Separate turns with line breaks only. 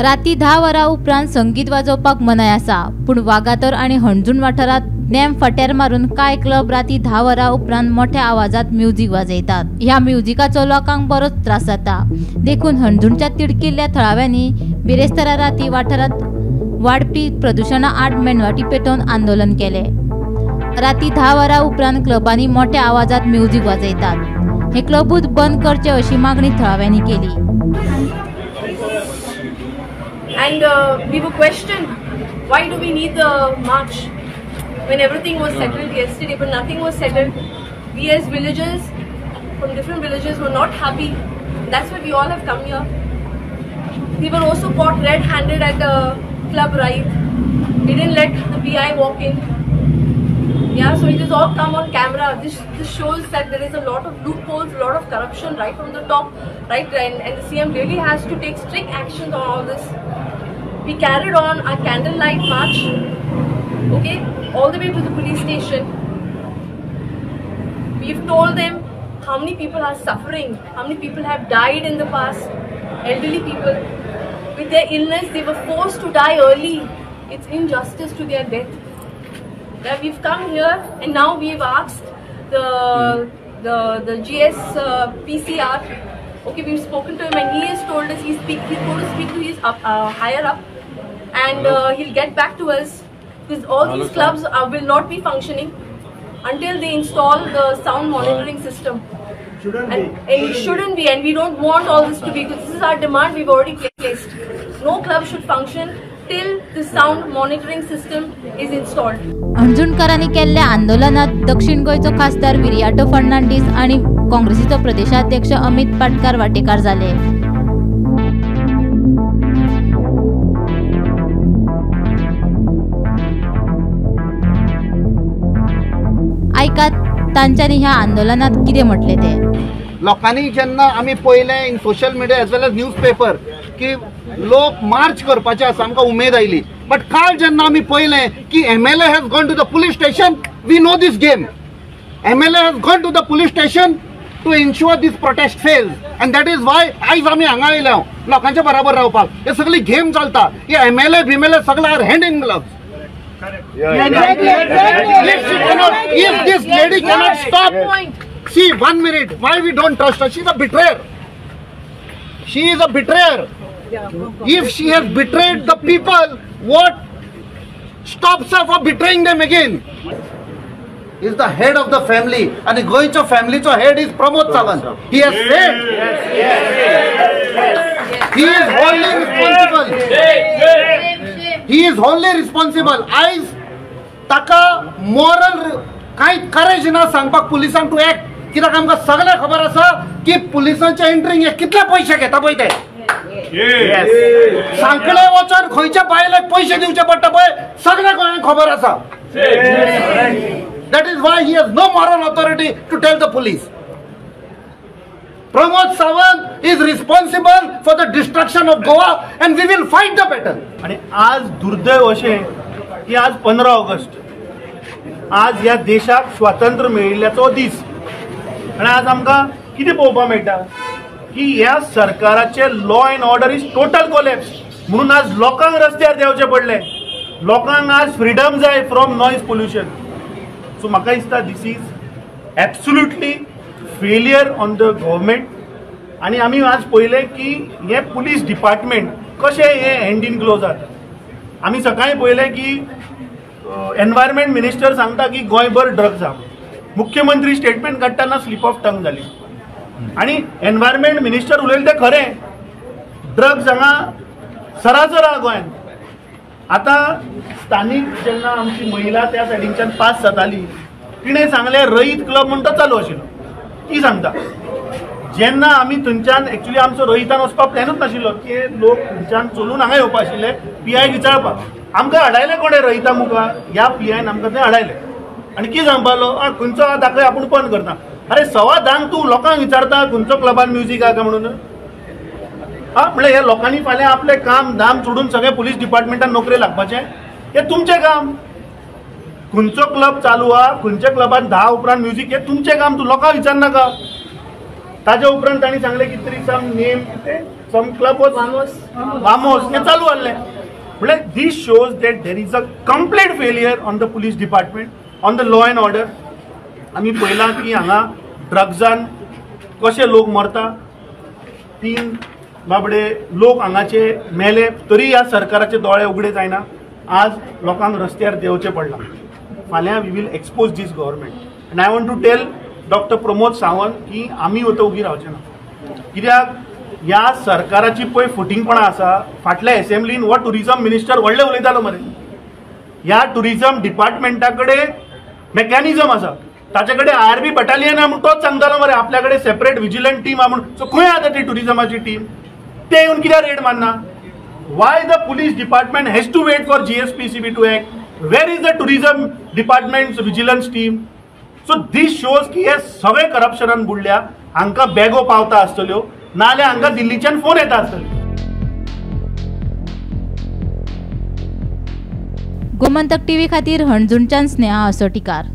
राती 10 वरां उपरांत संगीत वाजोवपाक मनाय आसा, पूण वागातोर आनी हणजूण वाठारांत नेम फाट्यार मारून कांय क्लब राती 10 वरां उपरांत मोठ्या आवाजात म्युजीक वाजयतात. ह्या म्युजिकाचो लोकांक बरोच त्रास जाता. देखून हणजूणच्या तिडकिल्ल्या थळाव्यांनी बिरेस्तारा राती वाठारांत वाडपी प्रदुशणा आड मेणवाटी पेटोवन आंदोलन केले. राती 10 वरां उपरांत क्लबांनी मोठ्या आवाजात म्युजीक वाजयतात. हे क्लबूच बंद करचे अशी मागणी थळाव्यांनी केली.
And we were questioned, why do we need the march when everything was settled yesterday, but nothing was settled. We as villagers from different villages were not happy. That's why we all have come here. We were also caught red-handed at a club right. They didn't let the PI walk in. Yeah, so it has all come on camera. This shows that there is a lot of loopholes, a lot of corruption right from the top, right? And the CM really has to take strict actions on all this. We carried on our candlelight march, okay, all the way to the police station. We've told them how many people are suffering, how many people have died in the past, elderly people. With their illness, they were forced to die early. It's injustice to their death. That we've come here and now we've asked the GS PCR. Okay, we've spoken to him and he has told us he's going to speak to his higher up, and he'll get back to us, because all these clubs will not be functioning until they install the sound monitoring system. And it shouldn't be, and we don't want all this to be, because this is our demand we've already placed. No club should function till the sound monitoring system is installed.
हणजूणकारांनी केल्ल्या आंदोलनात दक्षिण गोंयचो खासदार विरियाटो फर्नांडीस आनी काँग्रेसीचो प्रदेशाध्यक्ष अमित पाटकार वाटेकार जाले. आयकात तांच्यांनी ह्या आंदोलनात कितें म्हटलें तें.
लोकांनी जेन्ना आमी पळयलें in social media as well as newspaper की लोक मार्च करपाचे आसा, आमकां उमेद आयली. बट काल जेन्ना आमी पळयलें की MLA has gone to the police station, we know this game. MLA has gone to the police station to ensure this protest fails, and that is why आयज आमी हांगा आयल्या लोकांच्या बराबर रावपाक. हे सगळी गेम चलता. हे MLA बिमएलए सगळे are hand in gloves. If this lady cannot stop, see, 1 minute, why we don't trust her? She is a betrayer. She is a betrayer. If she has betrayed the people, what stops her from betraying them again? Is the head of the family, and Goicho family, so head is Pramod Sawant. He has said, he is wholly responsible. He is wholly responsible. Eyes, taka moral कांय करेज ना सांगपाक पुलिसांक two act. कित्याक आमकां सगळें खबर आसा की पुलिसांचे एंट्रींग हे कितले पयशे घेता पळय ते. सांकळे वचोन खंयच्या बायलेक पयशे दिवचे पडटा पळय, सगळ्या गोंयांक खबर आसा. That is why he has no moral authority to tell the police. Pramod Sawant is responsible for the destruction of Goa, and we will fight the battle.
आणि आज दुर्दैव अशें की आज 15 ऑगस्ट, आज ह्या देशाक स्वातंत्र्य मेळिल्ल्याचो दीस, आनी आज आमकां कितें पळोवपाक मेळटा की ह्या सरकाराचे law and order is total collapse. म्हणून आज लोकांक रस्त्यार देंवचें पडलें. लोकांक आज फ्रिडम जाय फ्रॉम नॉयज पोल्युशन. सो म्हाका दिसता this is absolutely failure on the government. आनी आमी आज पळयलें की हें पुलीस डिपार्टमेंट कशें हें हँड इन ग्लोव जाता. आमी सकाळीं पळयलें की एनवायरमेंट मिनिस्टर सांगता की गोंयभर ड्रग्स आहा. मुख्यमंत्री स्टेटमेंट काडटना स्लीप ऑफ टंग जाली. आनी एनवायरमेंट मिनिस्टर उलयलें तें खरें, ड्रग्स हांगा सरासर आहा गोंयांत. आतां स्थानीक जेन्ना आमची महिला त्या सायडीनच्यान पास जाताली, तिणें सांगलें रईत क्लब म्हूण तो चालू आशिल्लो. ती सांगता जेन्ना आमी थंयच्यान एक्चुली आमचो रईतान वचपा प्लॅनूच नाशिल्लो की लोक थंयच्यान चलून हांगा येवपा आशिल्ले पी I विचारपाक. आमकां हाडायलें कोणें रईता मुखार, ह्या पी आयन आमकां तें हाडायलें. आनी कितें सांगपालो, खंयचो आहा दाखय, आपूण बंद करता. अरे 10:15 तूं लोकांक विचारता खंयचो क्लबान म्युजीक आहा काय म्हणून. हा म्हणल्यार ह्या लोकांनी फाल्यां आपलें काम धाम सोडून सगळे पुलीस डिपार्टमेंटान नोकरे लागपाचें, हें तुमचें काम. खंयचो क्लब चालू आहा, खंयच्या क्लबान 10 उपरांत म्युजीक, हें तुमचें काम, तूं लोकांक विचारनाका. ताजे उपरांत तांणी सांगलें की तरी सम नेम कितें सम क्लब वॉज वामोस हें चालू आहलें. म्हळ्यार this shows that there is a complete failure on the police department, on the law and order. आमी पळयलां की हांगा ड्रग्सान कशे लोक मरता, 3 बाबडे लोक हांगाचे मेले तरी ह्या सरकाराचे दोळे उगडे जायना. आज लोकांक रस्त्यार देंवचें पडलां. फाल्यां we will expose this government. And I want to tell doctor Pramod Sawant की आमी आतां उगी रावचे ना, कित्याक ह्या सरकाराची पळय फुटिंगपणां आसा. फाटल्या एसेंब्लीन हो टुरिजम मिनिस्टर व्हडले उलयतालो मरे, ह्या टुरिजम डिपार्टमेंटा कडेन मॅकॅनिजम आसा, ताचे कडेन आरबी बटालियन आहा म्हूण तोच सांगतालो मरे, आपल्या कडेन सेपरेट विजिलंट टीम आहा म्हूण. सो खंय आतां ती टुरिजमाची टीम? ते येवन कित्याक रेड मारना? Why the police department has to wait for GSPCB to act? Where is the tourism department's vigilance team? So this shows की हे सगळे करप्शनान बुडल्या, हांकां बॅगो पावता आसतल्यो, नाजाल्यार हांकां दिल्लीच्यान फोन येता आसतले.
गोमंतक टीव्ही खातीर हणजूणच्यान स्नेहा असोटीकार.